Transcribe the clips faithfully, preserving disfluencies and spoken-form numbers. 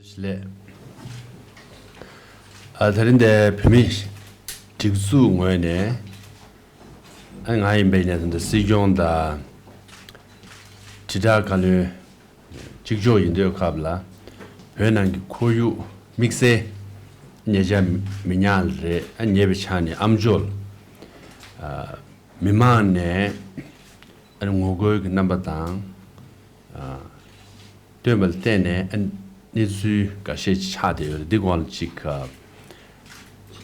ལགས། ཨ། དེ་རིང་འདིར་བོད་མིའི་སྒྲིག་འཛུགས་ངོས་ནས། ཨ། ང་ཡིན་པའི་ནས་ད་ལྟ་སྲིད་སྐྱོང་དང་དྲིལ་བསྒྲགས་བཀའ་བློན་གཅིག་ལྕོགས་ཡིན་དུས་སྐབས་ལ། བོད་ནང་གི་ཁོར་ཡུག་དམིགས་བསལ་ཉེ་ཆར་མི་ཉག་རེད། ཨ། ཉེ་བའི་ཆ་ནས་ཨ་མཆོག་ལ། ཨ། མི་མང་ནས། ཨ། ངོ་རྒོལ་གྱི་རྣམ་པ་དང་། ཨ། བཏོན་པ་ལ་བརྟེན་ནས། ཨ། གནས་ཚུལ་འགའ་ཤས་ཅིག་ཆགས་བསྡད་ཡོད་རེད། འདི་སྐོར་ལ་ཅིག་ཨ།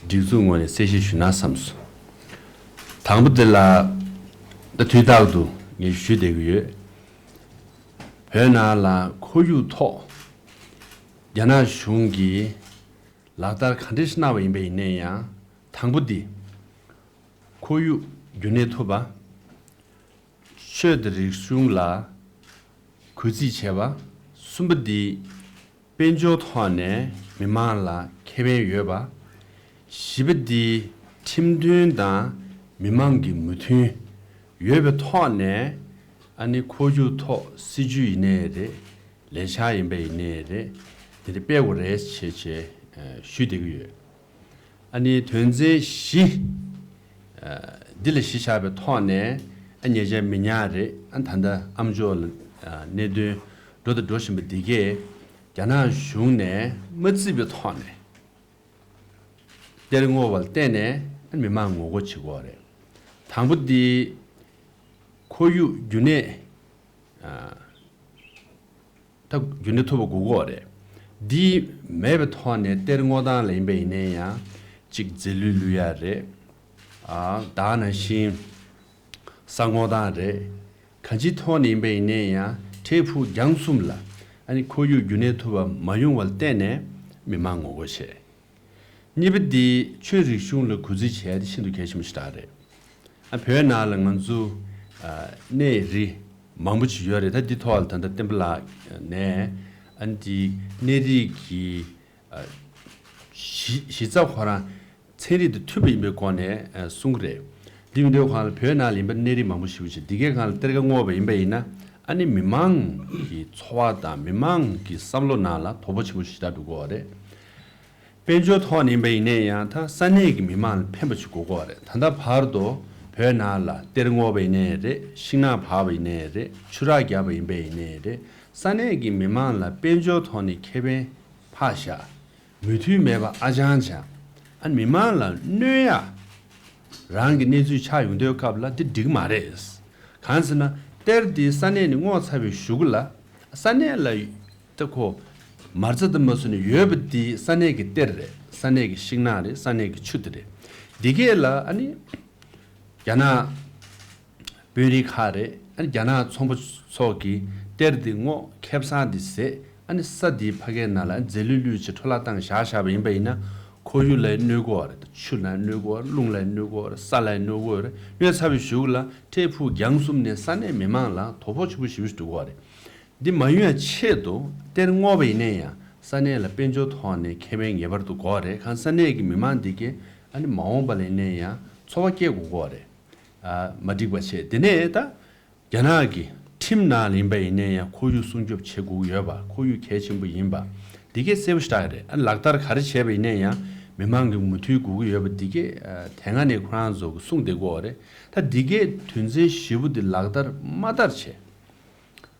སྒྲིག་འཛུགས་ངོས་ནས་གསལ་བཤད་ཞུས་ན་བསམས་སོང་། དང་པོ་དེ་ལ། ད་དུས་རྟག་ཏུ་ངས་ཞུ་བསྡད་ཀྱི་ཡོད། བོད་ནང་ལ་ཁོར་ཡུག་ཐོག་རྒྱ་ནག་གཞུང་གིས་ལག་བསྟར་ག་འདྲ་ཞིག་གནང་བ་ཡིན་པ་ཡིན་ནའི་ཡང་། དང་པོ་འདི་ཁོར་ཡུག་རྒྱུན་གནས་ཐུབ་པ། ཆོས་དང་རིག་གཞུང་ལ་གུས་བརྩི་བྱེད་པ། གསུམ་པ་འདི་དཔལ་འབྱོར་ཐོག་ནས་མི་མང་ལ་ཁེ་ཕན་ཡོད་པ། བཞི་པ་འདི་ཁྲིམས་མཐུན་དང་མི་མང་གི་མོས་མཐུན་ཡོད་པའི་ཐོག་ནས། ཨ་ནི་ཁོར་ཡུག་ཐོག་སྲིད་ཇུས་ཡིན་ནའི་རེད། ལས་འཆར་ཡིན་པ་ཡིན་ནའི་རེད། དེ་འདྲ་སྤེལ་དགོས་རེད་ཅེས་བྱས། ཨ། ཞུས་བསྡད་ཀྱི་ཡོད། ཨ་ནི་དོན་ཚན་བཞི། ཨ། འདི་ལ་གཞི་བཞག་པའི་ཐོག་ནས། ཨ། ཉེ་ཆར་མི་ཉག་རེད། ཨ། ད་ལྟ་ཨ་མཆོག་ལ། ཨ། གནད་དོན་འགྲོ་དང་འགྲོ་བཞིན་པ་འདི་གས་རྒྱ་ནག་གཞུང་ནས་མ་བརྩིས་པའི་ཐོག་ནས། གཏེར་བསྔོགས་པ་ལ་བརྟེན་ནས། ཨ། མི་མང་ངོ་རྒོལ་བྱེད་ཀྱི་ཡོད་རེད། དང་པོ་འདི་ཁོར་ཡུག་རྒྱུན་གནས། ཨ། ད་རྒྱུན་གནས་ཐུབ་པ་དགོས་ཀྱི་ཡོད་རེད། འདི་མེད་པའི་ཐོག་ནས་གཏེར་བསྔོག་སྟངས་ལ་ཡིན་པ་ཡིན་ནའི་ཡང་། གཅིག་རྫས་ལུད་བླུག་ཡ་རེད། ཨ། ད་ག་ནང་བཞིན་ས་བསྔོག་སྟངས་རེད། གང་ཅིའི་ཐོག་ནས་ཡིན་པ་ཡིན་ནའི་ཡང་། འཕྲལ་ཕུགས་རྒྱང་གསུམ་ལ། ཨ་ནི་ཁོར་ཡུག་རྒྱུན་གནས་ཐུབ་པ་མ་ཡོང་བ་ལ་བརྟེན་ནས་མི་མང་ངོ་རྒོལ་བྱས། གཉིས་པ་འདི་ཆོས་རིག་གཞུང་ལ་གུས་བརྩི་བྱས་ཏེ་ཤིན་ཏུ་གལ་ཆེན་པོ་ཞིག་རེད། ཨ། བོད་ནང་ལ་ང་ཚོ། ཨ། གནས་རི་མང་པོ་ཅིག་ཡོད་རེད། ད་འདི་ཐོག་ལ་ད་ལྟ་བསྟན་པ་ལགས་ནས། ཨ། འདི་གནས་རི་གི། ཨ། གཞི་གཞི་རྩ་ཁོ་རང་ཚན་རིག་དང་མཐུན་པ་ཡིན་པའི་སྒོ་ནས། ཨ། གསུང་གི་རེད། འདི་མི་འདོད་གང་ལ་བོད་ནང་ལ་ཡིན་པ་གནས་རི་མང་པོ་ཞིག་ཅིག་འདི་གའི་སྒང་ལ་གཏེར་ཁ་བསྔོགས་པ་ཡིན་པ་ཡིན་ན། ཨ་ནི་མི་མང་གི་འཚོ་བ་དང་མི་མང་གི་བསམ་བློ་ནང་ལ་དོ་ཕོག་ཆེན་པོ་ཞིག་འགྲོ་གི་ཡོད་རེད། དཔལ་འབྱོར་ཐོག་ནས་ཡིན་པ་ཡིན་ནའི་ཡང་། ད་ས་གནས་ཀྱི་མི་མང་ལ་ཕན་པ་ཞིག་དགོས་ཀྱི་ཡོད་རེད། ད་ལྟ་བར་དུ་བོད་ནང་ལ་གཏེར་བསྔོགས་པ་ཡིན་ནའི་རེད། ཤིང་ནགས་འབག་པ་ཡིན་ནའི་རེད། ཆུ་རགས་བརྒྱབ་པ་ཡིན་པ་ཡིན་ནའི་རེད། ས་གནས་ཀྱི་མི་མང་ལ་དཔལ་འབྱོར་ཐོག་ནས་ཁེ་ཕན་ཕར་བཞག་མོས་མཐུན་མེད་པ་ཨ་ཅང་ཅང་། ཨ། མི་མང་ལ་གནོད་ཡ་རང་གི་གནས་ཚུལ་ཆགས་ཡོང་དུས་སྐབས་ལ་འདི་འགྲིག་མ་རེད། གང་ཟེར་ན། གཏེར་འདི་ས་གནས་ནས་བསྔོགས་ཚར་བའི་གཞུག་ལ། ས་གནས་ལ་ད་ཁོ་མ་རྩ་དང་མ་བཟོས་ནས་ཡོད་པ་འདི་ས་གནས་ཀྱི་གཏེར་རེད། ས་གནས་ཀྱི་ཤིང་ནགས་རེད། ས་གནས་ཀྱི་ཆུ་དེ་རེད། འདི་གས་ལ་ཨ་ནི་རྒྱ་ནག་དཔོན་རིགས་ཁག་རེད། ཨ་ནི་རྒྱ་ནག་ཚོང་པ་ཚོ་གིས་གཏེར་འདི་བསྔོགས། ཁེ་བཟང་འདི་ཟད། ཨ་ནི་ས་འདིའི་ཕ་གའི་ནང་ལ་རྫས་ལུད་བླུད་བྱས་འཕྲོ་བརླག་བཏང་བཞག་བཞག་པ་ཡིན་པ་ཡིན་ན། ཁོར་ཡུག་ལ་གནོད་གི་ཡོད་རེད། ཆུ་ལ་གནོད་གི་ཡོད་རེད། རླུང་ལ་གནོད་གི་ཡོད་རེད། ས་ལ་གནོད་གི་ཡོད་རེད། གནོད་ཚར་བའི་གཞུག་ལ་འཕྲལ་ཕུགས་རྒྱང་གསུམ་ནས་ས་གནས་མི་མང་ལ་དོ་ཕོག་ཆེན་པོ་ཞེ་པོ་ཞིག་འགྲོ་གི་ཡོད་རེད། འདི་མ་ཡོང་ཡ་ཆེད་དུ་གཏེར་བསྔོགས་པ་ཡིན་ན་ཡང་ས་གནས་ལ་དཔལ་འབྱོར་ཐོག་ནས་ཁེ་ཕན་ངེས་པར་དུ་དགོས་རེད། གང་ས་གནས་ཀྱི་མི་མང་འདི་གས་ཨ་ནི་མ་འོངས་པ་ལ་ཡིན་ན་ཡང་འཚོ་བ་སྐྱེལ་དགོས་ཀྱི་ཡོད་རེད། ཨ། མ་འགྲིག་པ་བྱས། དེ་ནས་ད་རྒྱ་ནག་གི་ཁྲིམས་ནང་ལ་ཡིན་པ་ཡིན་ན་ཡང་ཁོར་ཡུག་སྲུང་སྐྱོབ་བྱེད་དགོས་ཀྱི་ཡོད་པ། ཁོར་ཡུག་གལ་ཆེན་པོ་ཡིན་པ་འདི་གས་གསལ་པོ་ཞེ་དྲག་རེད། ཨ། ལག་བསྟར་ག་རེ་བྱས་པ་ཡིན་ན་ཡང་མི་མང་གི་མོས་མཐུན་དགོས་ཀྱི་ཡོད་པ་འདི་གས། ཨ། དེ་སྔ་ནས་ཁོ་རང་ཚོ་གིས་གསུངས་བསྡད་ཀྱི་ཡོད་རེད། ད་འདི་གས་དོན་ཚན་བཞི་པོ་འདི་ལག་བསྟར་མ་བསྟར་བྱས།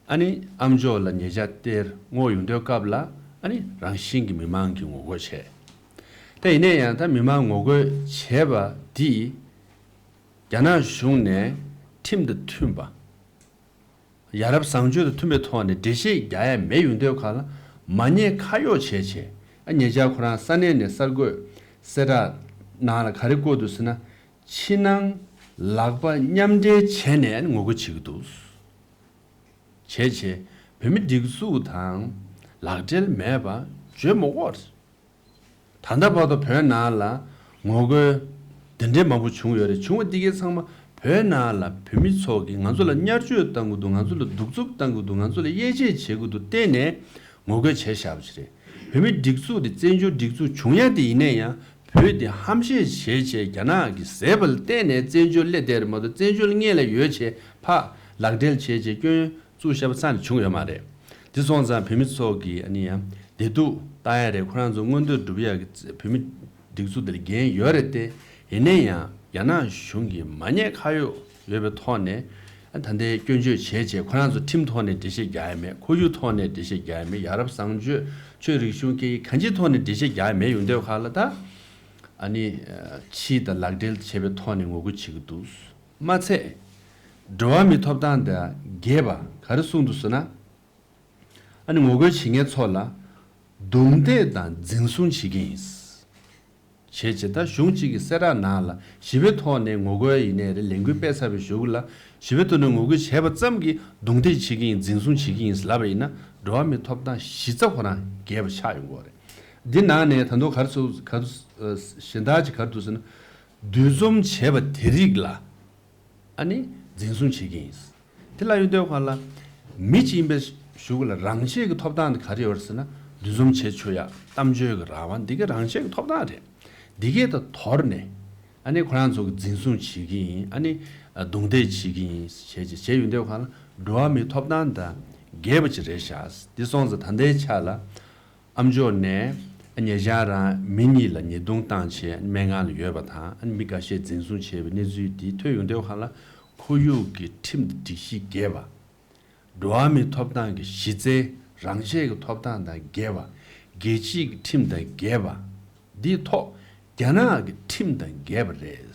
ཨ་ནི་ཨ་མཆོག་ལ་ཉེ་ཆར་གཏེར་བསྔོགས་ཡོང་དུས་སྐབས་ལ། ཨ་ནི་རང་བཞིན་གྱིས་མི་མང་གིས་ངོ་རྒོལ་བྱས། ད་ཡིན་ན་ཡང་ད་མི་མང་ངོ་རྒོལ་བྱས་པ་འདི་རྒྱ་ནག་གཞུང་ནས་ཁྲིམས་དང་མཐུན་པ། ཡ་རབས་བཟང་སྤྱོད་དང་མཐུན་པའི་ཐོག་ནས་འགྲེལ་བཤད་རྒྱག་ཡ་མེད་ཡོང་དུས་སྐབས་ལ། མ་ཉེས་ཁ་གཡོགས་བྱས་བྱས། ཨ། ཉེ་ཆར་ཁོ་རང་ས་གནས་ནས་གསར་འགོད་གསལ་བསྒྲགས་ནང་ལ་ག་རེ་བཀོད་འདུག་ཟེར་ན། ཕྱི་ནང་ལག་པ་མཉམ་འབྲེལ་བྱས་ནས་ངོ་རྒོལ་བྱེད་ཀྱི་འདུག་བྱས་བྱས་བོད་མི་སྒྲིག་འཛུགས་དང་ལག་འབྲེལ་མེད་པ་བརྗོད་མི་དགོས། ད་ལྟ་བར་དུ་བོད་ནང་ལ་ངོ་རྒོལ་འདི་འདྲའི་མང་པོ་བྱུང་ཡོད་རེད། བྱུང་བ་འདི་གའི་ཚང་མ་བོད་ནང་ལ་བོད་མི་ཚོ་གིས་ང་ཚོ་ལ་བརྙས་བཅོས་བཏང་གི་འདུག་ང་ཚོ་ལ་གདུག་རྩུབ་བཏང་གི་འདུག་ང་ཚོ་ལ་དབྱེ་འབྱེད་བྱེད་ཀྱི་འདུག་བལྟས་ནས་ངོ་རྒོལ་བྱས་བཞག་པ་ཞིག་རེད། བོད་མི་སྒྲིག་འཛུགས་དེ་བཙན་བྱོལ་སྒྲིག་འཛུགས་བྱུང་ཡ་དེ་ཡིན་ན་ཡང་། བོད་དེ་ཧམ་བཤད་བྱས་བྱས་རྒྱ་ནག་གིས་བཟས་པ་ལ་བརྟེན་ནས་བཙན་བྱོལ་སླེབས་བསྡད་རེད་མ་གཏོགས། བཙན་བྱོལ་སྔོན་ལ་ཡོད་བྱས་ཕར་ལག་འབྲེལ་བྱས་བྱས་སྐྱོན་བཙུགས་བཞག་པ་རྩ་ནས་བྱུང་ཡོད་མ་རེད། དེ་སོང་ཙང་བོད་མི་ཚོ་གིས་ཨ་ནི་ཡང་ བདེ་སྡུག་བལྟ་ཡ་རེད། ཁོ་རང་ཚོ་མངོན་འདོད་སྒྲུབ་ཡ་གི་བོད་མི་སྒྲིག་འཛུགས་དེར་འགན་ཡོད་རེད་དེ། ཡིན་ན་ཡང་རྒྱ་ནག་གཞུང་གིས་མ་ཉེས་ཁ་གཡོགས་ཡོད་པའི་ཐོག་ནས་ད་ལྟའི་སྐྱོན་བརྗོད་བྱས་བྱས། ཁོ་རང་ཚོ་ཁྲིམས་ཐོག་ནས་འགྲེལ་བཤད་རྒྱག་ཡ་མེད། ཁོར་ཡུག་ཐོག་ནས་འགྲེལ་བཤད་རྒྱག་ཡ་མེད། ཡ་རབས་བཟང་སྤྱོད། ཆོས་རིག་གཞུང་སྐད་ཡིག་གང་ཅིའི་ཐོག་ནས་འགྲེལ་བཤད་རྒྱག་ཡ་མེད། ཡོང་དུས་ཁ་ལ་ད་ཨ་ནི་ཕྱི་དང་ལག་འབྲེལ་བྱས་པའི་ཐོག་ནས་ངོ་རྒོལ་བྱེད་ཀྱི་འདུག་མ་ཚད། འགྲོ་བ་མིའི་ཐོབ་ཐང་དང་འགལ་བ་ག་རེ་གསུངས་འདུག་ཟེར་ན། ཨ་ནི་ངོ་རྒོལ་བྱེད་མཁན་ཚོ་ལ་རྡུང་རྡེག་དང་འཛིན་བཟུང་བྱེད་ཀྱི་ཡིན། བྱས་བྱས་ད་གཞུང་གཅིག་གི་གསལ་བསྒྲགས་ནང་ལ་ཞི་བའི་ཐོག་ནས་ངོ་རྒོལ་ཡིན་ནའི་རེད། ལས་འགུལ་སྤེལ་ཚར་བའི་གཞུག་ལ་ཞི་བའི་ཐོག་ནས་ངོ་རྒོལ་བྱས་པ་ཙམ་གྱིས་རྡུང་རྡེག་བྱེད་ཀྱི་ཡིན། འཛིན་བཟུང་བྱེད་ཀྱི་ཡིན་ལབ་པ་ཡིན་ན། འགྲོ་བ་མིའི་ཐོབ་ཐང་གཞི་རྩ་ཁོ་རང་འགལ་བ་ཆགས་ཡོང་གི་རེད། འདི་ནང་ནས་ད་དུང་ག་རེ་ཚོ་ག་རེ་གཞན་དག་ཅིག་ག་རེ་འདུག་ཟེར་ན། འདུ་འཛོམས་བྱས་པ་དེ་རིགས་ལ་ཨ་ནི་འཛིན་བཟུང་བྱེད་ཀྱི་ཡིན། དེ་ལ་ཡོད་དུས་གང་ལ་མི་གཅིག་ཡིན་པའི་གཞུག་ལ་རང་ཆས་ཀྱི་ཐོབ་ཐང་དེ་ག་རེ་ཡོད་རེད་ཟེར་ན། འདུ་འཛོམས་བྱེད་ཆོག་ཡ། གཏམ་བརྗོད་ཀྱི་རང་དབང་། འདི་ག་རང་ཆས་ཀྱི་ཐོབ་ཐང་རེད། འདི་གས་དང་དོར་ནས་ཨ་ནི་ཁོ་རང་ཚོ་གི་འཛིན་བཟུང་བྱེད་ཀྱི་ཡིན། ཨ་ནི་རྡུང་རྡེག་བྱེད་ཀྱི་ཡིན་བྱས་བྱས་བྱས་ཡོད་དུས་གང་ལ་འགྲོ་བ་མིའི་ཐོབ་ཐང་དང་འགལ་བ་ཅིག་རེད་ཤག་འདི་སོང་ཙང་ད་ལྟའི་ཆ་ལ། ཨ་མཆོག་ནས་ཉེ་ཆར་རང་མི་གཉིས་ལ་ཉེས་རྡུང་བཏང་བྱས་སྨན་ཁང་ལ་ཡོད་པ་དང་། ཨ་ནི་མི་འགའ་ཤས་འཛིན་བཟུང་བྱས་པའི་གནས་ཚུལ་འདི་ཐོས་ཡོང་དུས་གང་ལ། ཁོར་ཡུག་གི་ཁྲིམས་དང་སྒྲིག་གཞི་འགལ་བ། འགྲོ་བ་མིའི་ཐོབ་ཐང་གི་གཞི་རྩའི་རང་ཆས་ཀྱི་ཐོབ་ཐང་དང་འགལ་བ། རྒྱལ་སྤྱིའི་ཁྲིམས་དང་འགལ་བ། འདིའི་ཐོག་རྒྱ་ནག་གི་ཁྲིམས་དང་འགལ་བ་རེད།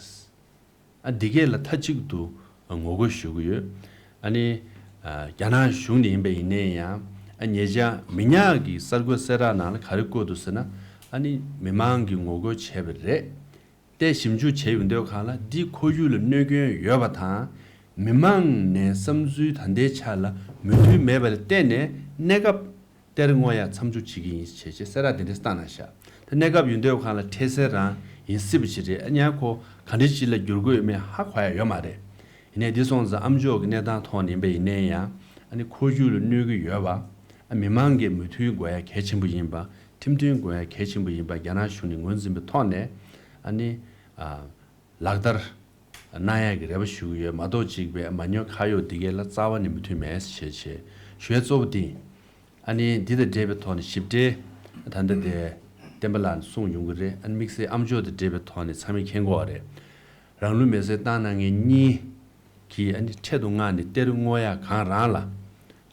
ཨ་འདི་གས་ལ་མཐའ་གཅིག་ཏུ་ངོ་རྒོལ་ཞུ་གི་ཡོད། ཨ་ནི་ཨ་རྒྱ་ནག་གཞུང་ནས་ཡིན་པ་ཡིན་ནའི་ཡང་། ཨ་ཉེ་ཆར་མི་ཉག་གི་གསར་འགོད་གསལ་བསྒྲགས་ནང་ལ་ག་རེ་བཀོད་འདུག་ཟེར་ན། ཨ་ནི་མི་མང་གིས་ངོ་རྒོལ་བྱས་པ་རེད། ཏེ་ཞིབ་འཇུག་བྱས་ཡོང་དུས་གང་ལ་འདིས་ཁོར་ཡུག་ལ་གནོད་སྐྱོན་ཡོད་པ་དང་། མི་མང་ནས་བསམ་ཚུལ་ད་ལྟའི་ཆ་ལ་མོས་མཐུན་མེད་པ་ལ་བརྟེན་ནས་གནས་སྐབས་གཏེར་སྔོག་ཡ་མཚམས་འཇོག་བྱེད་ཀྱི་ཡིན་ཞེས་བྱས་གསལ་བསྒྲགས་དེ་འདྲས་བཏང་གནང་ཤག་ད་གནས་སྐབས་ཡོད་དུས་གང་ལ་འཕྲལ་སེལ་རང་ཡིན་སྲིད་པ་ཞིག་རེད། ཨ་ཉག་ཁོ་ག་འདྲས་ཅིག་ལ་འགྱུར་དགོས་ཡོད་མེད་ཧ་གོ་ཡ་ཡོད་མ་རེད། ཡིན་ནའི་འདི་སོང་ཙང་ཨ་མཆོག་གི་གནས་སྟངས་ཐོག་ནས་ཡིན་པ་ཡིན་ནའི་ཡང་། ཨ་ནི་ཁོར་ཡུག་ལ་གནོད་ཀྱི་ཡོད་པ། ཨ་མི་མང་གིས་མོས་མཐུན་དགོས་ཡ་གལ་ཆེན་པོ་ཡིན་པ། ཁྲིམས་མཐུན་དགོས་ཡ་གལ་ཆེན་པོ་ཡིན་པ་རྒྱ་ནག་གཞུང་ནས་ངོས་འཛིན་པའི་ཐོག་ནས། ཨ་ནི་ཨ་ལག་བསྟར་གནང་ཡག་གི་རེ་བ་ཞུ་གི་ཡོད་མ་གཏོགས། གཅིག་པའི་མ་ཉོ་ཁ་གཡོག་འདི་གས་ལ་རྩ་བ་ནས་མོས་མཐུན་མེད་ཞེས་བྱས་ཞུ་ཡ་གཙོ་བོ་འདི། ཨ་ནི་འདི་དང་འབྲེལ་བའི་ཐོག་ནས་ཞིབ་ཕྲའི་ད་ལྟ་དེ་བསྟན་པ་ལགས་ནས་གསུངས་ཡོང་གི་རེད། ཨ་ནི་དམིགས་བསལ་ཨ་མཆོག་དང་འབྲེལ་བའི་ཐོག་ནས་ཚང་མས་མཁྱེན་གྱི་ཡོད་རེད། རང་ལུས་མེར་སྲེག་བཏང་གནང་མཁན་གཉིས་ཀྱིས་ཨ་ནི་འཕྲལ་དུ་མངགས་ནས་གཏེར་སྔོག་ཡག་གང་རང་ལ་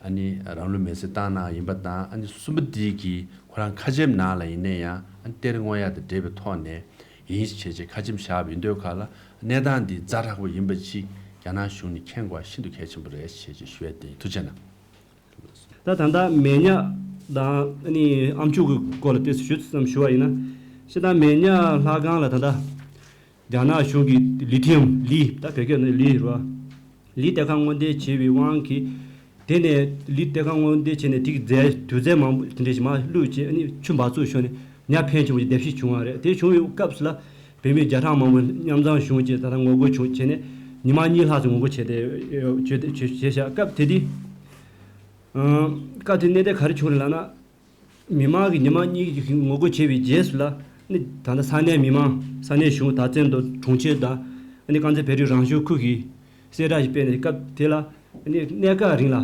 ཨ་ནི་རང་ལུས་མེར་སྲེག་བཏང་གནང་ཡིན་པ་དང་། ཨ་ནི་གསུམ་པ་འདི་གིས་ཁོ་རང་ཁ་ཆེམས་ནང་ལ་ཡིན་ནའི་ཡང་། ཨ་ནི་གཏེར་སྔོག་ཡག་དང་འབྲེལ་བའི་ཐོག་ནས་ཡིན་ཞེས་བྱས་ཁ་ཆེམས་བཞག་པ་ཡིན་དུས་ག་ལ། གནས་སྟངས་འདི་ཛ་དྲག་པོ་ཡིན་པ་ཅིག་རྒྱ་ནག་གཞུང་ནས་མཁྱེན་དགོས་པ་ཤིན་ཏུ་གལ་ཆེན་པོ་རེད་ཞེས་བྱས་ཞུ་ཡ་དེ་ཡིན། ཐུགས་རྗེ་གནང་། ད་ད་ལྟ་མེ་ཉག་དང་ཨ་ནི་ཨ་མཆོག་གི་སྐོར་ལ་ཏོག་ཙམ་ཞུ་ཙམ་ཞུ་བ་ཡིན་ན། སྤྱིར་བཏང་མེ་ཉག་ལྷ་ཁང་ལ་ད་ལྟ་རྒྱ་ནག་གཞུང་གིས་ལི་ཐི་ཡམ་ལི། ད་བོད་སྐད་ནང་ལི་རེད་བ། ལི་གཏེར་ཁ་སྔོག་འདོན་བྱས་པའི་དབང་གིས། དེ་ནས་ལི་གཏེར་ཁ་སྔོག་འདོན་བྱས་ནས་དེ་གི་རྫས་དུད་རྫས་མང་པོ་དེ་འདྲ་ཞིག་མར་བླུགས་བྱས། ཨ་ནི་ཆུ་འབག་བཙོག་ཤོར་ནས་ཉ་ཕན་ཆེན་པོ་ཞིག་བརྡབ་གསིག་བྱུང་བ་རེད། དེ་བྱུང་བའི་སྐབས་སུ་ལ་བོད་མི་བརྒྱ་ཕྲག་མང་པོ་མཉམ་འཛོམས་བྱུང་བྱས། ད་ལྟ་ངོ་རྒོལ་བྱུང་བྱས་ནས་ཉི་མ་གཉིས་ལྷག་ཙམ་ངོ་རྒོལ་བྱས་ཏེ་བྱས་བྱས་བྱས་བྱས་བྱས། སྐབས་དེ་དུས། ཨ་སྐབས་དེ་གནད་དོན་ག་རེ་བྱུང་རེད་ལབ་ན། མི་མང་གིས་ཉི་མ་གཉིས་ཀྱི་ངོ་རྒོལ་བྱས་པའི་རྗེས་སུ་ལ་ནི། ད་ལྟ་ས་གནས་མི་མང་། ས་གནས་གཞུང་། མདའ་མཚོན་དང་གྲོང་ཁྱེར་དང་། ཨ་ནི་དཀར་མཛེས་བོད་རིགས་རང་སྐྱོང་ཁུལ་གྱིས་གསལ་བསྒྲགས་ཤིག་སྤེལ་ནས། སྐབས་དེ་ལ་ཨ་ནི་གནས་སྐབས་རིང་ལ་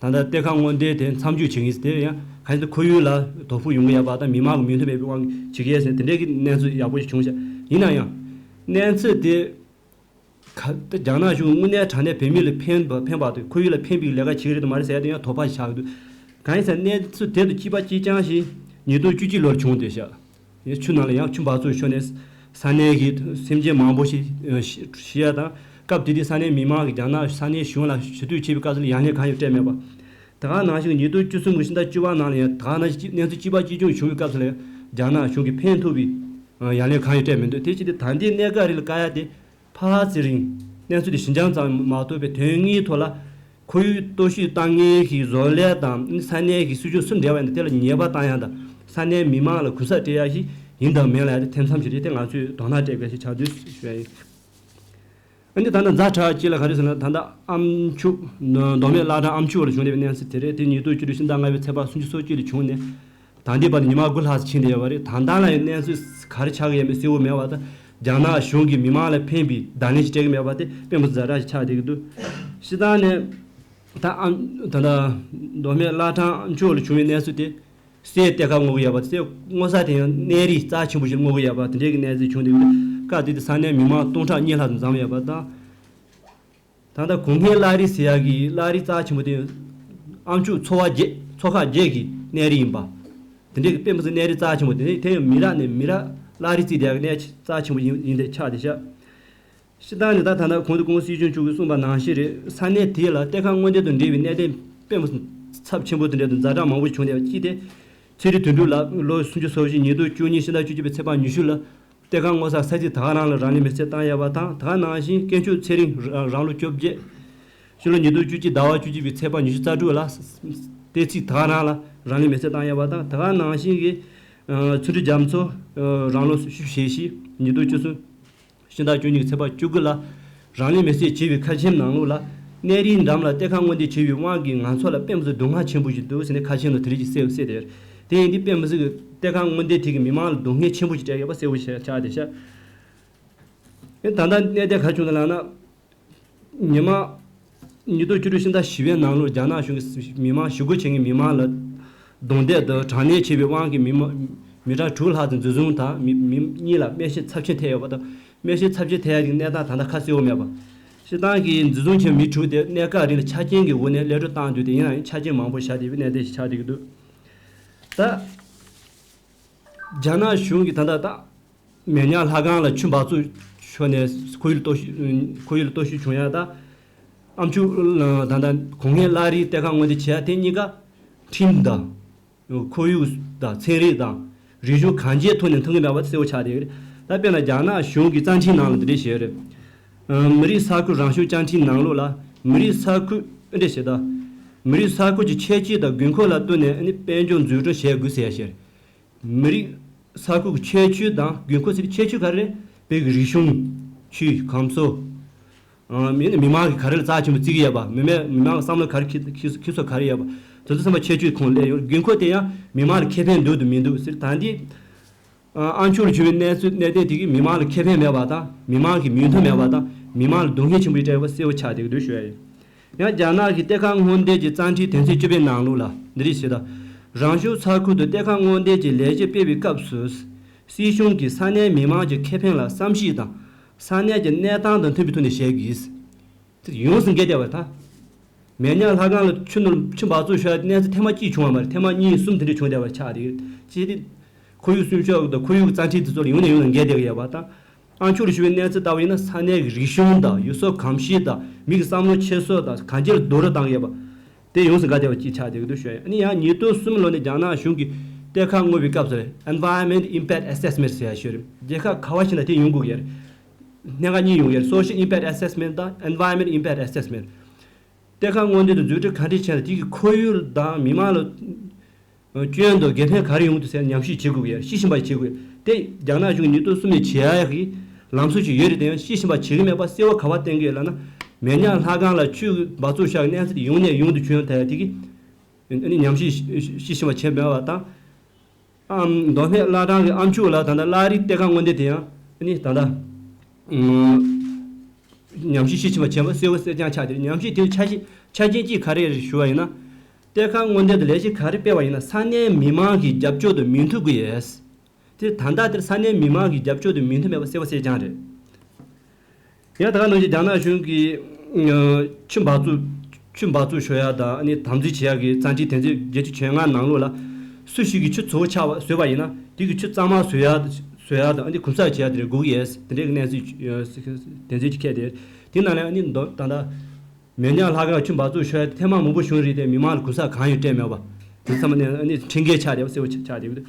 ད་ལྟ་གཏེར་ཁ་སྔོག་འདོན་དེ་མཚམས་འཇོག་བྱེད་ངེས། དེ་ཡང་གང་ཡིན་ཟེར་ན་ཁོར་ཡུག་ལ་དོ་ཕོག་ཡོང་གི་ཡོད་པ་དང་། མི་མང་གི་མོས་མཐུན་མེད་པའི་དབང་གིས་བྱེད་ཀྱི་ཡོད་ཟེར། དེ་འདྲའི་གི་གནས་ཚུལ་ཡག་པོ་ཞིག་བྱུང་ཤག་ཡིན་ན་ཡང་གནས་ཚུལ་དེ། ག་རྒྱ་ནག་གཞུང་དངོས་གནས་དྲང་གནས་བོད་མི་ལ་ཕན་པ་ཕན་པ་དང་ཁོར་ཡུག་ལ་ཕན་པའི་ལས་ཀ་བྱེད་ཀྱི་རེད་དམ་མ་རེད་ཟེར་ཡ་དེ་ཡང་དོགས་པ་ཆགས་ཀྱི་འདུག་གང་ཡིན་ཟེར་ན་གནས་ཚུལ་དེ་དང་གཅིག་པ་གཅིག་རྐྱང་ཞིག་ཉིས་སྟོང་བཅུ་གཅིག་ལོར་བྱུང་བསྡད་ཤག་ཆུ་ནང་ལ་ཡང་ཆུ་འབག་བཙོག་ཤོར་ནས་ས་གནས་ཀྱི་སེམས་ཅན་མང་པོ་ཞིག་ཤི་ཤི་ཡ་དང་། སྐབས་དེ་དུས་ས་གནས་མི་མང་གིས་རྒྱ་ནག་ས་གནས་གཞུང་ལ་ཞུ་གཏུག་བྱས་པའི་སྐབས་སུ་ལ་ཡང་ལན་གང་ཡང་སྤྲད་མེད་པ། དེ་ག་ནང་བཞིན་ཉིས་སྟོང་བཅུ་གསུམ་གྱི་ཕྱི་ཟླ་བཅུ་པ་ནང་ལ་ཡང་དེ་ག་ནང་བཞིན་གནས་ཚུལ་གཅིག་པ་གཅིག་རྐྱང་བྱུང་བའི་སྐབས་སུ་ལ་རྒྱ་ནག་གཞུང་གིས་ཕན་ཐོགས་པའི་ཡང་ལན་གང་ཡང་སྤྲད་མི་འདུག་དེ་བྱས་ཏེ་ད་ལྟའི་གནད་འགག་རིགས་ལ་བཀག་ཡ་དེ། ཕར་ཚུར་རིང་གནས་ཚུལ་དེ་ཞི་འཇམ་ཙམ་མ་གཏོགས་པའི་དོན་དངོས་ཐོག་ལ་ཁོར་ཡུག་གཏོར་བཤིག་བཏང་མཁན་གྱི་བཟོ་ལས་དང་། ས་གནས་ཀྱི་སྲིད་ཇུས་སུ་འབྲེལ་བ་ཡིན་ན་དེ་ལ་ཉེས་པ་བཏང་ཡ་དང་། ས་གནས་མི་མང་ལ་གུན་གསབ་སྤྲད་ཡ་ཞིག་ཡིན་དང་མིན་ལ་ཡ་དེ་ཐེ་ཚོམ་ཞིག་རེད། དེ་ང་ཚོས་དོ་སྣང་སྤྲད་དགོས་ཞེས་ཕྱག་བསྡུར་ཞུ་ཡ་ཡིན། ཨ་ནི་ད་ལྟ་ཛ་དྲག་ཅིག་ལ་ག་རེ་ཟེར་ན། ད་ལྟ་ཨ་མཆོག་མདོ་སྨད་བླ་བྲང་ཨ་མཆོག་ལ་བྱུང་བའི་གནས་ཚུལ་དེ་རེད། དེ་ཉིས་སྟོང་བཅུ་དྲུག་ཕྱི་ཟླ་ལྔ་པའི་ཚེས་པ་སུམ་ཅུ་སོ་གཅིག་ལ་བྱུང་ནས། ད་ལྟའི་བར་དུ་ཉི་མ་དགུ་ལྷག་ཙམ་ཕྱིན་བསྡད་ཡོད་པ་རེད། ད་ལྟ་ལ་ཡང་གནས་ཚུལ་ག་རེ་ཆགས་ཀྱི་ཡོད་མེད་གསལ་པོ་མེད་པ་དང་། རྒྱ་ནག་གཞུང་གིས་མི་མང་ལ་ཕན་པའི་བརྡ་ལན་ཞིག་སྤྲད་ཀྱི་མེད་པ་དེ་དཔེ་མི་སྲིད་ཛ་དྲག་ཞིག་ཆགས་བསྡད་ཀྱི་འདུག་སྤྱིར་བཏང་ནས་ད་ཨ་ད་ལྟ་མདོ་སྨད་བླ་བྲང་ཨ་མཆོག་ལ་བྱུང་བའི་གནས་ཚུལ་དེ། གསེར་གཏེར་ཁ་བརྔོ་གི་ཡོད་པ། གསེར་བརྔོ་ས་དེ་ཡང་གནས་རི་རྩ་ཆེན་པོ་ཞིག་བརྔོ་གི་ཡོད་པ། དེ་འདྲའི་གི་གནས་ཚུལ་བྱུང་འདུག་སྐབས་དེ་དུས་ས་གནས་མི་མང་སྟོང་ཕྲག་གཉིས་ལྷག་ཙམ་འཛོམས་ཡོད་པ་དང་། ད་ལྟ་གོང་སྨན་བླ་རི་ཟེར་ཡག་གི་བླ་རི་རྩ་ཆེན་པོ་དེ་ཨ་མཆོག་ཚོ་བ་བརྒྱད་ཚོ་ཁག་བརྒྱད་ཀྱི་གནས་རི་ཡིན་པ། དེ་འདྲའི་གི་དཔེ་མི་སྲིད་གནས་རི་རྩ་ཆེན་པོ་དེ་དེ་ཡང་མི་རག་ནས་མི་རག་བླ་རི་རྩིས་དེ་གནས་རྩ་ཆེན་པོ་ཡིན་ཡིན་དེ་ཆགས་བསྡད་ཤག་སྤྱིར་བཏང་ནི་ད་ད་ལྟ་གོང་དུ་སྐུ་ངོ་སྲིད་སྐྱོང་མཆོག་གིས་གསུངས་པ་ནང་བཞིན་རེད། ས་གནས་དེ་ལ་གཏེར་ཁ་བརྔོ་འདོན་དང་འབྲེལ་བའི་གནད་དོན་དཔེ་མི་ཚབས་ཆེན་པོ་དེ་འདྲ་དང་ཛ་དྲག་མང་པོ་བྱུང་བསྡད་པ་གཅིག་དེ། ཚེ་རིང་དོན་གྲུབ་ལགས་ལོ་སུམ་ཅུ་སོ་བཞི་ཉིས་སྟོང་བཅུ་གཉིས་ཕྱི་ཟླ་བཅུ་གཅིག་པའི་ཚེས་པ་ཉི་ཤུ་ལ་གཏེར་ཁ་བརྔོ་ས་ས་ཚིགས་ད་ག་རང་ལ་རང་ལུས་མེར་སྲེག་བཏང་ཡོད་པ་དང་། ད་ག་ནང་བཞིན་དཀོན་མཆོག་ཚེ་རིང་རང་ལོ་བཅོ་བརྒྱད། ཕྱི་ལོ་ཉིས་སྟོང་བཅུ་གཅིག་ཟླ་བ་བཅུ་གཅིག་པའི་ཚེས་པ་ཉི་ཤུ་རྩ་དྲུག་ལ་གཏེར་ཚིགས་ད་ག་རང་ལ་རང་ལུས་མེར་སྲེག་བཏང་ཡོད་པ་དང་། ད་ག་ནང་བཞིན་གྱི་ཚུལ་ཁྲིམས་རྒྱ་མཚོ་རང་ལོ་བཞི་བཅུ་ཞེ་བཞི་ཉིས་སྟོང་བཅུ་གསུམ་ཕྱི་ཟླ་བཅུ་གཉིས་ཚེས་པ་བཅུ་དགུ་ལ་རང་ལུས་མེར་སྲེག་བྱས་པའི་ཁ་ཆེམས་ནང་ལོགས་ལ། གནས་རིའི་འགྲམ་ལ་གཏེར་ཁ་བརྔོ་འདོན་བྱས་པའི་དབང་གིས་ང་ཚོ་ལ་དཔེ་མི་སྲིད་སྡུག་བསྔལ་ཆེན་པོ་ཞིག་འདུག་ཟེར་ནས་ཁ་ཆེམས་ལ་དེ་རིགས་ཀྱི་གསལ་གསལ་དེ་རེད། དེ་ཡིན་དུས་དཔེ་མི་སྲིད་ཀྱི་གཏེར་ཁ་བརྔོ་འདོན་དེ་གིས་མི་མང་ལ་སྡུག་བསྔལ་ཆེན་པོ་ཞིག་སྤྲད་ཡོད་པ་གསལ་པོ་ཆགས་ཆགས་བསྡད་ཤག་ཨེ་ད་ལྟ་གནད་དོན་ག་བྱུང་འདུག་ལབ་ན། ཉི་མ། ཉིས་སྟོང་བཅུ་དྲུག་ཕྱི་ཟླ་བཞི་པའི་ནང་ལོར་རྒྱ་ནག་གཞུང་གིས་མི་མང་ཞི་རྒོལ་བྱེད་མཁན་མི་མང་ལ་རྡུང་རྡེག་དང་དྲག་གནོན་བྱས་པའི་དབང་གིས་མི་མང་མི་གྲངས་དྲུག་ལྷག་ཙམ་འཛིན་བཟུང་དང་མི་མི་གཉིས་ལ་རྨས་ཤིང་ཚབས་ཆེན་ཐེབས་ཡོད་པ་དང་། རྨས་ཤིང་ཚབས་ཆེན་ཐེབས་ཡག་གི་གནས་སྟངས་ད་ལྟ་ཁ་གསལ་པོ་མེད་པ། སྤྱིར་བཏང་གི་འཛིན་བཟུང་བྱས་མི་དྲུག་དེ་གནས་སྐབས་རིང་ལ་ཆ་རྐྱེན་གྱི་འོག་ནས་གློད་གྲོལ་བཏང་འདུག་དེ་ཡིན་ནའང་ཆ་རྐྱེན་མང་པོ་བཞག་བསྡད་པའི་གནས་སྟངས་ཤིག་ཆགས་བསྡད་ཀྱི་འདུག་ད། རྒྱ་ནག་གཞུང་གིས་ད་ལྟ་ད། མེ་ཉག་ལྷ་ཁང་ལ་ཆུ་འབག་བཙོག་ཤོར་ནས་ཁོར་ཡུག་ལ་གཏོར་བཤིག་ཁོར་ཡུག་ལ་གཏོར་བཤིག་བྱུང་ཡ་ད། ཨ་མཆོག་ད་ལྟ་གོང་སྨན་བླ་རིའི་གཏེར་ཁ་བརྔོ་འདོན་བྱས་ཡ་དེ་གཉིས་ཀ་ཁྲིམས་དང་། ཁོར་ཡུག་དང་ཚན་རིག་དང་རིག་གཞུང་གང་ཅིའི་ཐོག་ནས་མཐུན་གྱི་མེད་པ་དེ་གསལ་པོ་ཆགས་བསྡད་ཀྱི་རེད། ད་དཔེར་ན་རྒྱ་ནག་གཞུང་གི་རྩ་ཁྲིམས་ནང་ལ་འདི་འདྲ་བཤད་ཡོད་རེད། མི་རིགས་ས་ཁུལ་རང་སྐྱོང་རྩ་ཁྲིམས་ནང་ལོགས་ལ་མི་རིགས་ས་ཁུལ་འདི་འདྲ་བཤད་ད། མི་རིགས་ས་ཁུལ་གྱི་ཁྱད་ཆོས་དང་དགོས་མཁོ་ལ་ལྟོས་ནས་ནི་དཔལ་འབྱོར་འཛུགས་སྐྲུན་བྱེད་དགོས་ཟེར་ཡ་བཤད་རེད། མི་རིགས་ས་ཁུལ་གྱི་ཁྱད་ཆོས་དང་དགོས་མཁོ་ཟེར་ཁྱད་ཆོས་ག་རེ་རེད། བོད་ཀྱི་རིག་གཞུང་། ཆོས། ཁམས་གསོ། ཨ། མི་མི་མང་གིས་ག་རེ་ལ་རྩ་ཆེན་པོ་བརྩི་གི་ཡོད་པ། མི་མང་མི་མང་གི་བསམ་བློ་ག་རེ་འཁྱེར་འཁྱེར་འཁྱེར་སོ་ག་རེ་ཡོད་པ། དེ་ཚོ་ཚང་མ་ཁྱད་ཆོས་ཁོངས་སླེབས་ཡོང་། དགོས་མཁོ་དེ་ཡང་མི་མང་ལ་ཁེ་ཕན་འདུག་དང་མི་འདུག་ཟེར། ད་འདི་ཨ་མཆོག་ལ་ཞུ་བའི་གནས་ཚུལ་གནད་དོན་དེ་གིས་མི་མང་ལ་ཁེ་ཕན་མེད་པ་དང་། མི་མང་གི་མོས་མཐུན་མེད་པ་དང་། མི་མང་ལ་སྡུག་བསྔལ་ཆེན་པོ་ཞིག་སྤྲད་ཡོད་པ་གསལ་པོ་ཆགས་བསྡད་ཀྱི་འདུག་ཞུ་ཡ་ཡིན། ཡང་རྒྱ་ནག་གི་གཏེར་ཁ་བརྔོ་འདོན་གྱི་རྩ་ཁྲིམས་དོན་ཚན་བཅུ་པའི་ནང་ལོགས་ལ་འདི་རིགས་བྱེད་དང་། རང་སྐྱོང་ས་ཁུལ་དུ་གཏེར་ཁ་བརྔོ་འདོན་གྱི་ལས་གཞི་སྤེལ་བའི་སྐབས་སུ། སྲིད་གཞུང་གིས་ས་གནས་མི་མང་གི་ཁེ་ཕན་ལ་བསམ་གཞིག་དང་། ས་གནས་ཀྱི་གནས་སྟངས་དང་མཐུན་པའི་ཐོག་ནས་བྱེད་དགོས། དེ་ཡོངས་སུ་འགལ་བསྡད་པ་དང་། མེ་ཉག་ལྷ་ཁང་ལ་ཆུ་ནོར་ཆུ་འབག་བཙོག་ཤོར་ཡ་གནས་ཚུལ་ཐེངས་མ་གཅིག་བྱུང་བ་མ་རེད། ཐེངས་མ་གཉིས་གསུམ་དེ་འདྲ་བྱུང་བསྡད་པ་ཆགས་རེད། ཅེས་ཏེ། ཁོར་ཡུག་སྲུང་སྐྱོབ་དང་ཁོར་ཡུག་གི་རྩ་ཁྲིམས་དེ་ཚོ་ལ་ཡོང་ནས་ཡོང་ནས་འགལ་བསྡད་ཀྱི་ཡོད་པ་དང་། ཨ་མཆོག་ལ་ཞུ་བའི་གནས་ཚུལ་ལྟ་བུ་ཡིན་ན་ས་གནས་ཀྱི་རིག་གཞུང་དང་ཡུལ་སྲོལ་གོམས་གཤིས་དང་མི་གི་བསམ་བློ་འཁྱེར་སོ་དང་གང་ཅིར་རྡོག་རོལ་བཏང་གི་ཡོད་པ། དེ་ཡོངས་སུ་འགལ་བསྡད་པ་ཅིག་ཆགས་བསྡད་ཀྱི་འདུག་ཞུ་ཡ་ཡིན། ཨ་ནི་ཡང་ཉིས་སྟོང་གསུམ་ལོ་ནས་རྒྱ་ནག་གཞུང་གིས་གཏེར་ཁ་བརྔོ་བའི་སྐབས་སུ་Environment Impact Assessment ཟེར་ཡ་ཞིག་ཡོད་རེད། རྒྱལ་ཁབ་ག་བ་ཞིག་ན་དེ་ཡོང་དགོས་ཀྱི་རེད། སྣེ་ཁག་གཉིས་ཡོང་ཡོད་རེད། Social Impact Assessment དང་Environment Impact Assessment། གཏེར་ཁ་བརྔོ་འདོན་དང་འཛུགས་སྐྲུན་ག་འདྲས་བྱས་ན་དེ་གི་ཁོར་ཡུག་དང་མི་མང་ལ་སྐྱོན་དང་དགེ་ཕན་ག་རེ་ཡོང་འདུག་ཟེར་ཉམས་ཞིབ་བྱེད་དགོས་ཀྱི་ཡོད་རེད། དཔྱད་ཞིབ་པ་བྱེད་དགོས། དེ་རྒྱ་ནག་གཞུང་གིས་ཉིས་སྟོང་གསུམ་ནས་བྱེད་ཡ་གི་ལམ་སྲོལ་ཞིག་ཡོད་རེད། དེ་ཡང་དཔྱད་ཞིབ་པ་བྱེད་ཀྱི་མེད་པ་གསལ་པོ་ག་བ་བསྟན་གྱི་ཡོད་ལབ་ན། མེ་ཉག་ལྷ་ཁང་ལ་ཆུ་འབག་བཙོག་ཤོར་གནས་ཚུལ་དེ་ཡོང་ནས་ཡོང་དུ་བྱུང་ཡོང་ཐལ་ཡ་དེ་གི་ཨ་ནི་ཉམས་ཞིབ་དཔྱད་ཞིབ་པ་བྱས་མེད་པ་དང་། ཨམ། མདོ་སྨད་བླ་བྲང་གི་ཨ་མཆོག་ལ་ད་ལྟ་བླ་རིའི་གཏེར་ཁ་བརྔོ་འདོན་དེ་ཡང་ཨ་ནི་ད་ལྟ་ཨམ། ཉམས་ཞིབ་དཔྱད་ཞིབ་པ་བྱས་པ་གསལ་པོ་གསལ་རྐྱང་ཆགས་ཏེ། ཉམས་ཞིབ་དེའི་ཆ་ཤས་ཆ་རྐྱེན་གཅིག་ག་རེ་རེད་ཞུ་བ་ཡིན་ན། གཏེར་ཁ་བརྔོ་འདོན་དང་ལས་གཞི་ག་རེ་སྤེལ་བ་ཡིན་ན་ས་གནས་མི་མང་གི་རྒྱབ་སྐྱོར་དང་མོས་མཐུན་དགོས་ཡོད། དེ་ད་ལྟ་དེར་ས་གནས་མི་མང་གི་རྒྱབ་སྐྱོར་དང་མོས་མཐུན་མེད་པ་གསལ་པོ་གསལ་རྐྱང་རེད། ཡང་ད་ག་ནང་བཞིན་རྒྱ་ནག་གཞུང་གིས་ཆུ་འབག་བཙོག་ཆུ་འབག་བཙོག་ཤོར་ཡ་དང་ཨ་ནི་དམ་འཛིན་བྱེད་ཡ་གི་རྩ་ཁྲིམས་དོན་ཚན་བརྒྱད་ཅུ་གྱ་ལྔ་ནང་ལོགས་ལ། སུ་ཞིག་གིས་ཆུ་བཙོག་ཆགས་པ་བཟོས་པ་ཡིན་ན་དེ་གི་ཆུ་གཙང་མ་བཟོ་ཡ་བཟོ་ཡ་དང་ཨ་ནི་གུམ་གསབ་བྱེད་ཡ་དེ་འདྲ་དགོས་ཀྱི་ཡོད། དེ་འདྲའི་གནས་ཚུལ་དོན་ཚན་ཅིག་འཁོད་དེ། དེ་ནང་ལ་ཨ་ནི་མདོ་ད་ལྟ་མེ་ཉག་ལྷ་ཁང་ཆུ་འབག་བཙོག་ཤོར་ཡ་དེ་ཐེངས་མ་མང་པོ་བྱུང་རེད་དེ་མི་མང་ལ་གུམ་གསབ་གང་ཡང་སྤྲད་མེད་པ། དེ་ཚང་མ་ནས་ཨ་ནི་ཁྲིམས་འགལ་ཆགས་བསྡད་པ་གསལ་པོ་ཆགས་བསྡད་ཡོད།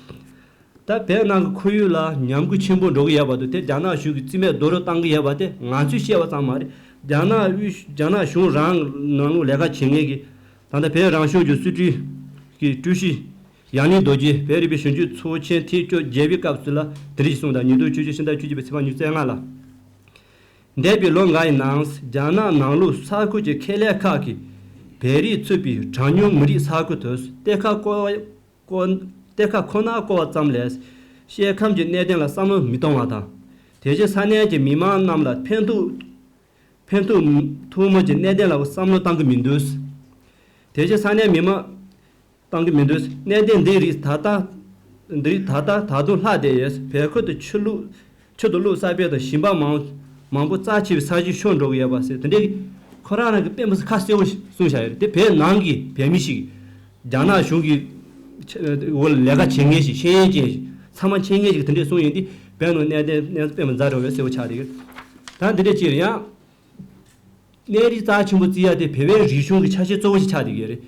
ད་བོད་ནང་གི་ཁོར་ཡུག་ལ་ཉམས་རྒུད་ཆེན་པོ་འགྲོ་གི་ཡོད་པ་འདུག་དེ་རྒྱ་ནག་གཞུང་གིས་རྩིས་མེད་རྡོག་རོལ་བཏང་གི་ཡོད་པ་དེ་ང་ཚོས་བཤད་པ་ཙམ་མ་རེད། རྒྱ་ནག་དབུས་རྒྱ་ནག་གཞུང་རང་ནང་ལོགས་ལས་ཀ་བྱེད་མཁན་གྱི་ད་ལྟ་བོད་རང་སྐྱོང་ལྗོངས་སྲིད་གྲོས་ཀྱི་ཀྲུའུ་ཞི་ཡང་ལིང་རྡོ་རྗེ་བོད་རིག་པའི་གཞོན་སྐྱེས་ཚོགས་ཆེན་ཐེངས་བཅོ་བརྒྱད་པའི་སྐབས་སུ་ལ་དེ་རིགས་གསུངས་དང་། ཉིས་སྟོང་བཅུ་བཞི་ཕྱི་ཟླ་བཅུ་གཅིག་པའི་ཚེས་པ་ཉི་ཤུ་རྩ་ལྔ་ལ། འདས་པའི་ལོ་འགའ་ཡི་ནང་རྒྱ་ནག་ནང་ལོགས་ས་ཁུལ་གྱི་ཁེ་ལས་ཁག་གིས་བོད་རིགས་ཚུད་པའི་གྲངས་ཉུང་མི་རིགས་ས་ཁུལ་དུ་གཏེར་ཁ་བརྐོ་བ། བརྐོ། གཏེར་ཁ་ཁོ་ན་བརྐོ་བ་ཙམ་ལས་སྐྱེ་ཁམས་ཀྱི་གནད་དོན་ལ་བསམ་བློ་མི་གཏོང་བ་དང་། དེ་བཞིན་ས་གནས་ཀྱི་མི་མང་རྣམས་ལ་ཕན་ཐོགས་ཕན་ཐོགས་ཐོགས་མེད་ཀྱི་གནད་དོན་ལ་བསམ་བློ་གཏང་གི་མི་འདུག་དེ་བཞིན་ས་གནས་མི་མང་ གཏང་གི་མི་འདུག་གནས་བརྟན་འདི་རིགས་ད་ལྟ་འདི་རིགས་ད་ལྟ་ད་དུང་ལྷག་བསྡད་ཡོད། བལ་ཁུལ་དུ་ཆུ་ལུག་ཆུ་དང་ལུག་གསར་སྤེལ་དང་ཞིང་པ་མང་མང་པོ་རྩ་ཆེ་བའི་ས་གཞི་ཤོར་འགྲོ་གི་ཡོད་པ་ཟེར། དེ་འདྲའི་ཁོ་རང་རང་གི་དཔེ་མི་སྲིད་ཁ་གསལ་པོ་ཞིག་གསུངས་བཞག་ཡོད་རེད། དེ་བོད་ནང་གི་བོད་མི་ཞིག་རྒྱ་ནག་གཞུང་གི་འོག་ལ་ལས་ཀ་བྱེད་མཁན་ཞིག་ཤེས་ཡོན་ཅན་ཞིག་ཚང་མ་མཁྱེན་མཁན་ཞིག་དེ་འདྲས་གསུངས་ཡོད་དེ། བོད་ནང་གནས་བརྟན་གནས་ཚུལ་དཔེ་མི་སྲིད་འདྲ་བོ་གསལ་པོ་ཆགས་བསྡད་ཡོད། ད་འདི་འདྲས་ཅིག་རེད། ཡང་གནས་རི་རྩ་ཆེན་པོ་བརྩི་ཡ་དེ་བོད་པའི་རིག་གཞུང་གི་ཆ་ཤས་གཙོ་བོ་ཞིག་ཆགས་བསྡད་ཡོད་རེད།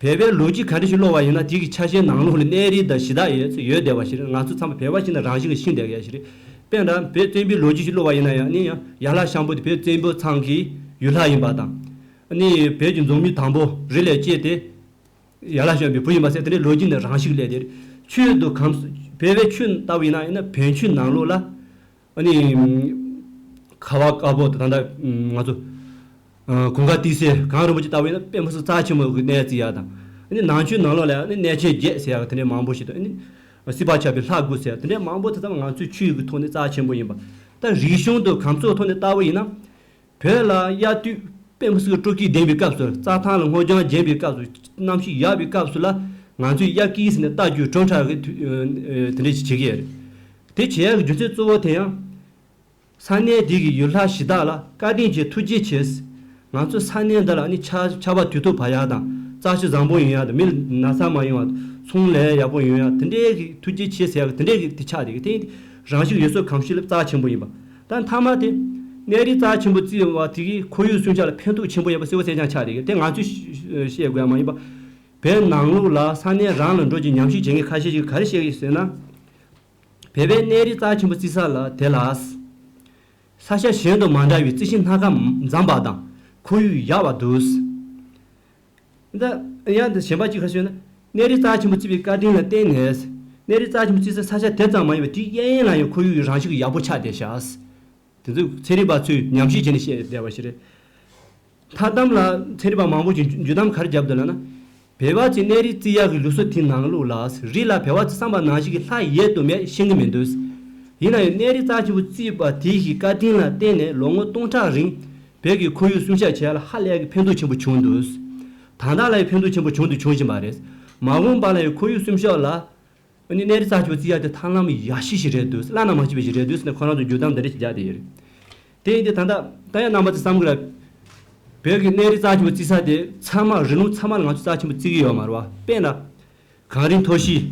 བོད་པའི་ལོ་རྒྱུས་ག་འདྲ་ཞིག་ཀློག་པ་ཡིན་ན་དེ་གི་ཆ་ཤས་ནང་ལོགས་ལ་གནས་རི་དང་གཞི་བདག་ཡོད་ཡོད་བསྡད་པ་ཞིག་རེད། ང་ཚོ་ཚང་མ་བོད་པ་ཞིག་ན་རང་བཞིན་གྱིས་ཤེས་བསྡད་ཡ་ཞིག་རེད། དཔེར་ན་བོད་བཙན་པོའི་ལོ་རྒྱུས་ཞིག་ཀློག་པ་ཡིན་ན་ཡང་ནི་ཡང་ཡར་ལྷ་ཤམ་པོ་དེ་བོད་བཙན་པོ་ཚང་གི་ཡུལ་ལྷ་ཡིན་པ་དང་། ནི་བོད་ཀྱི་འཛོམས་མི་དང་པོ་རི་ལས་སྐྱེས་ཏེ་ཡར་ལྷ་ཤམ་པོའི་བུ་ཡིན་པ་ཟེར་དེ་འདྲའི་ལོ་རྒྱུས་ནི་རང་བཞིན་གྱིས་སླེབས་ཏེ། ཆོས་དང་གམ་བོད་པའི་ཆོས་ལྟ་བུ་ཡིན་ན་ཡིན་ན་བོན་ཆོས་ནང་ལོགས་ལ། ཨ་ནི། ཁ་བ་དཀར་པོ་དང་ད་ལྟ་ང་ཚོ། ཨ་གུང་དཀར་ཏི་སེ་གངས་རིན་པོ་ཆེ་ལྟ་བུ་ཡིན་ན་དཔེ་མི་སྲིད་རྩ་ཆེན་པོ་གི་གནས་བརྩི་ཡ་དང་། ཨ་ནི་ནང་ཆོས་ནང་ལོགས་ལ་ཡང་ཨ་ནི་གནས་ཆེན་བརྒྱད་ཟེར་ཡ་དེ་འདྲའི་མང་པོ་ཞིག་དང་། ཨ་ནི་སྲིད་པ་ཆགས་པའི་ལྷ་དགུ་ཟེར་ཡ་དེ་འདྲའི་མང་པོ་དེ་ཚང་མ་ང་ཚོའི་ཆོས་ཀྱི་ཐོག་ནས་རྩ་ཆེན་པོ་ཡིན་པ། ད་རིག་གཞུང་དང་གམ་སོགས་ཐོག་ནས་ལྟ་བུ་ཡིན་ན། བོད་ལ་དབྱར་དུས་དཔེ་མི་སྲིད་སྤྲོ་སྐྱིད་ལྡན་པའི་སྐབས་སུ་རྩྭ་ཐང་ལ་སྔོ་ལྗང་ལྗང་བའི་སྐབས་སུ་གནམ་གཤིས་ཡག་པའི་སྐབས་སུ་ལ་ང་ཚོས་དབྱར་སྐྱིད་ཟེར་ནས་རྟ་རྒྱུག་སྒྲོམ་ཁྲ་གི་དུས་དེ་འདྲ་ཞིག་བྱེད་ཀྱི་ཡོད་རེད། དེ་བྱེད་ཡག་གི་རྒྱུ་མཚན་གཙོ་བོ་དེ་ཡང་། ས་གནས་འདི་གི་ཡུལ་ལྷ་གཞི་བདག་ལ་བཀའ་དྲིན་ཆེ་ཐུགས་རྗེ་ཆེ། ང་ཚོ་ས་གནས་འདི་ལ་ནི་ཆར་ཆར་པ་དུས་ཐོག་བབས་ཡག་དང་རྩྭ་ཆུ་བཟང་པོ་ཡོང་ཡག་དང་མི་ལ་ན་ཚ་མ་ཡོང་བ་ཚོང་ལས་ཡག་པོ་ཡོང་ཡག་དེ་འདྲའི་གི་ཐུགས་རྗེ་ཆེ་ཟེར་ཡག་དེ་འདྲའི་གི་དེ་ཆགས་བསྡད་ཀྱི་དེ་རང་བཞིན་ཡུལ་སྲོལ་གོམས་གཤིས་ལ་རྩ་ཆེན་པོ་ཡིན་པ། ད་མཐའ་མ་དེ་གནས་རི་རྩ་ཆེན་པོ་བརྩི་བ་དེ་གིས་ཁོར་ཡུག་སྲུང་སྐྱོབ་ལ་ཕན་ཐོགས་ཆེན་པོ་ཡོད་པ་གསལ་པོ་གསལ་རྐྱང་ཆགས་བསྡད་ཀྱི་དེ་ང་ཚོས་བཤད་དགོས་ཡ་མ་ཡིན་པ། བོད་ནང་ལོགས་ལ་ས་གནས་རང་ལ་འགྲོ་རྒྱུ་ཉམས་ཞིབ་བྱེད་མཁན་ཁ་ཤས་ཤིག་ག་རེ་བཤད་ཀྱི་ཡོད་ཟེར་ན། བོད་པའི་གནས་རི་རྩ་ཆེན་པོ་བརྩི་ས་ལ་དེ་ལ། ས་ཆ་གཞན་དང་མ་འདྲ་བའི་རྩི་ཤིང་སྣ་ཁ་འཛོམས་པ་དང་ཁོར་ཡུག་ཡག་པ་འདུག་ད་ཡང་དེ་གཞན་པ་གཅིག་ག་ཞུས་ན། གནས་རི་རྩ་ཆེན་པོ་བརྩི་བའི་བཀའ་དྲིན་ལ་བརྟེན་ནས། གནས་རི་རྩ་ཆེན་པོ་བརྩི་ས་ས་ཆ་དེ་ཙམ་མ་ཡིན་པར་དེའི་གཡས་གཡོན་ལ་ཡང་ཁོར་ཡུག་རང་བཞིན་གྱིས་ཡག་པོ་ཆགས་བསྡད་ཤག་དེ་ཚོ་ཚན་རིག་པ་ཚོས་ཉམས་ཞིབ་བྱས་ནས་བཤད་བསྡད་པ་ཞིག་རེད། མཐའ་མཚམས་ལ་ཚན་རིག་པ་མང་པོ་ཞིག་འཇུ་འཇུ་གཏམ་ག་རེ་བརྒྱབ་འདུག་ལབ་ན། བོད་པ་ཚོས་གནས་རི་བརྩི་ཡག་གི་ལུགས་སྲོལ་དེའི་ནང་ལོགས་ལ་རི་ལ་བོད་པ་ཚོས་བསམ་པ་ནང་བཞིན་གྱི་ལྷ་ཡོད་དང་མེད་ཤེས་ཀྱི་མི་འདུག་ཡིན་ན་ཡང་གནས་རི་རྩ་ཆེན་པོ་བརྩིས་པ་དེའི་བཀའ་དྲིན་ལ་བརྟེན་ནས་ལོ་ངོ་སྟོང་ཕྲག་རིང་བོད་ཀྱི་ཁོར་ཡུག་སྲུང་སྐྱོབ་བྱེད་ཡག་ལ་ཧ་ལས་ཀྱི་ཕན་ཐོགས་ཆེན་པོ་བྱུང་འདུག་ད་ལྟ་ལ་ཡང་ཕན་ཐོགས་ཆེན་པོ་བྱུང་དང་འབྱུང་བཞིན་པ་རེད། མ་འོངས་པ་ལ་ཡང་ཁོར་ཡུག་སྲུང་སྐྱོབ་ལ། ཨ་ནི་གནས་རི་རྩ་ཆེན་པོ་བརྩི་ཡག་དེ་ཐབས་ལམ་ཡག་ཤོས་ཤིག་རེད་འདུག་བླ་ན་མ་མཆིས་པ་ཞིག་རེད་འདུག་ཟེར་ནས་ཁོ་རང་ཚོ་འཇུ་གཏམ་འདི་འདྲ་ཞིག་བརྒྱབ་བསྡད་ཡོད་རེད། དེ་ཡིན་དུས་ད་ལྟ་ད་ཡང་རྣམ་པ་ཚོས་བསམ་གི་རེད། བོད་ཀྱི་གནས་རི་རྩ་ཆེན་པོ་བརྩི་ས་དེ་ཚང་མ་རི་ལུང་ཚང་མ་ལ་ང་ཚོས་རྩ་ཆེན་པོ་བརྩི་གི་ཡོད་མ་རེད་བ། དཔེར་ན། གངས་རིའི་མཐོ་ཤིང་།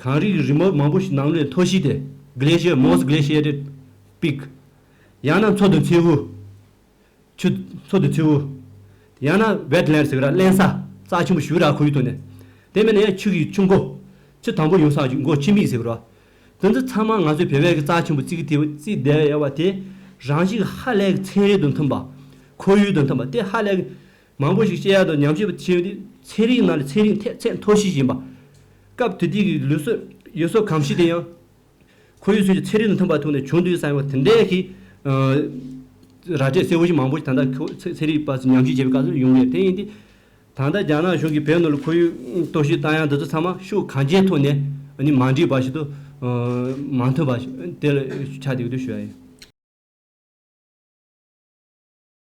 གངས་རིའི་རི་མོ་མང་པོ་ཞིག་ནང་ལོགས་མཐོ་ཤིང་དེ་Glacier Moss Glaciated Peak ཡང་ན་མཚོ་དང་མཚེའུ། ཆུ། མཚོ་དང་མཚེའུ། ཡང་ན་wetland ཟེར་གི་ར་རླན་ས། རྩ་ཆེན་པོ་ཞིག་ར་ཁོར་ཡུག་ཐོག་ནས། དེ་མིན་ན་ཡང་ཆུ་གི་ཆུ་མགོ། ཆུ་དྭངས་པོ་ཡོང་ས་ཀྱི་མགོ་ཆུ་མིག་ཟེར་གི་ར། དེ་ཚོ་ཚང་མ་ང་ཚོའི་བོད་པའི་གི་རྩ་ཆེན་པོ་བརྩི་གི་དེ་བརྩིས་བསྡད་ཡོད་པ་དེ། རང་བཞིན་གྱི་ཧ་ལས་གི་ཚན་རིག་དང་མཐུན་པ། ཁོར་ཡུག་དང་མཐུན་པ་དེ་ཧ་ལས་གི། མང་པོ་ཞིག་བཤད་ཡག་དང་ཉམས་ཞིབ་བྱས་ཡོད་དུས་ཚན་རིག་ནང་ལ་ཚན་རིག་ཐད་ཚད་མཐོ་ཤོས་ཤིག་ཡིན་པ། སྐབས་དེ་དུས་ཀྱི་ལུགས་སྲོལ་ཡུལ་སྲོལ་གོམས་གཤིས་དེ་ཡང་། ཁོར་ཡུག་སྲུང་སྐྱོབ་ཚན་རིག་དང་མཐུན་པ་ཐོག་ནས་བྱུང་འདུག་བསམ་ཡོད་པ་དེ་འདྲའི་གི། ཨ། ར་སྤྲོད་གསལ་པོ་ཞིག་མང་པོ་ཞིག་ད་ལྟ་ཁོ་ཚན་ཚན་རིག་པ་ཚོས་ཉམས་ཞིབ་བྱེད་པའི་སྐབས་སུ་ཡོང་གི་རེད། དེ་ཡིན་དུས། ད་ལྟ་རྒྱ་ནག་གཞུང་གིས་བོད་ནང་ལ་ཁོར་ཡུག་གཏོར་བཤིག་བཏང་ཡག་འདི་ཚོ་ཚང་མ་ཕྱོགས་གང་ཅིའི་ཐོག་ནས་ཨ་ནི་མ་འགྲིག་པ་ཞིག་ཏུ། ཨ། མ་མཐུན་པ་ཞིག་དེ་ལ་ཆགས་བསྡད་ཀྱི་འདུག་ཞུ་ཡག་ཡིན།